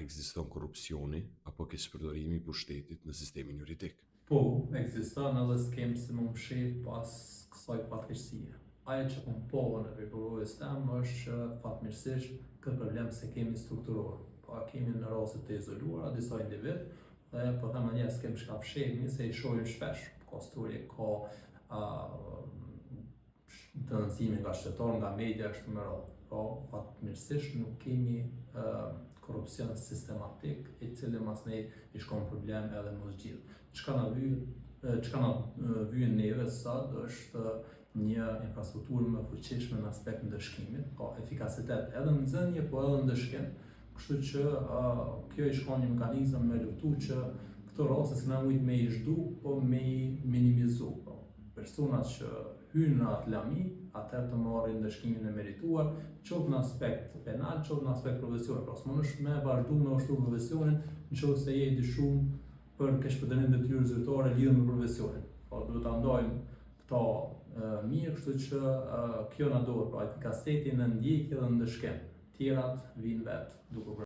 ekziston korrupsioni apo keqpërdorimi i pushtetit në sistemin juridik? Po, ekziston edhe s'kem si me u mshef pas kësaj fatkeqësie. Ajo që kom pa në përvojës tem është që fatmirësisht këtë problem s'e kemi strukturor. Po e kemi në raste të izoluara, disa individ, dhe po them njerëz s'kem çka fshehmi se i shohim shpesh. Ka story, ka uh, denoncime nga qytetarë, nga media, kështu me radhë. Po, fatmirësisht nuk kemi uh, korrupsion sistematik, i cili masnej i shkon problem edhe me u zgjidh. Çka na vyn, çka na vyn neve sot është një infrastrukturë më fuqishme në aspekt ndëshkimit, ka efikasitet edhe në nxënie, po edhe në ndëshkim, kështu që uh, kjo i shkon një mekanizëm me luftu që këto raste s'kena mujt me i zhduk, po me i minimizu. Po, personat që hynë në atë lami, atëherë të marrin ndëshkimin e merituar, qoftë në aspekt penal, qoftë në aspekt profesional. Pra, s'mundesh me vazhdu me ushtru profesionin, në qoftë se je i dyshum për keqpërdorim detyrë zyrtare lidhur me profesionin. Po duhet ta ndajmë këto mirë, kështu që kjo na duhet, pra efikasiteti në ndjekje dhe në ndëshkim. Tjerat vinë vetë duke u.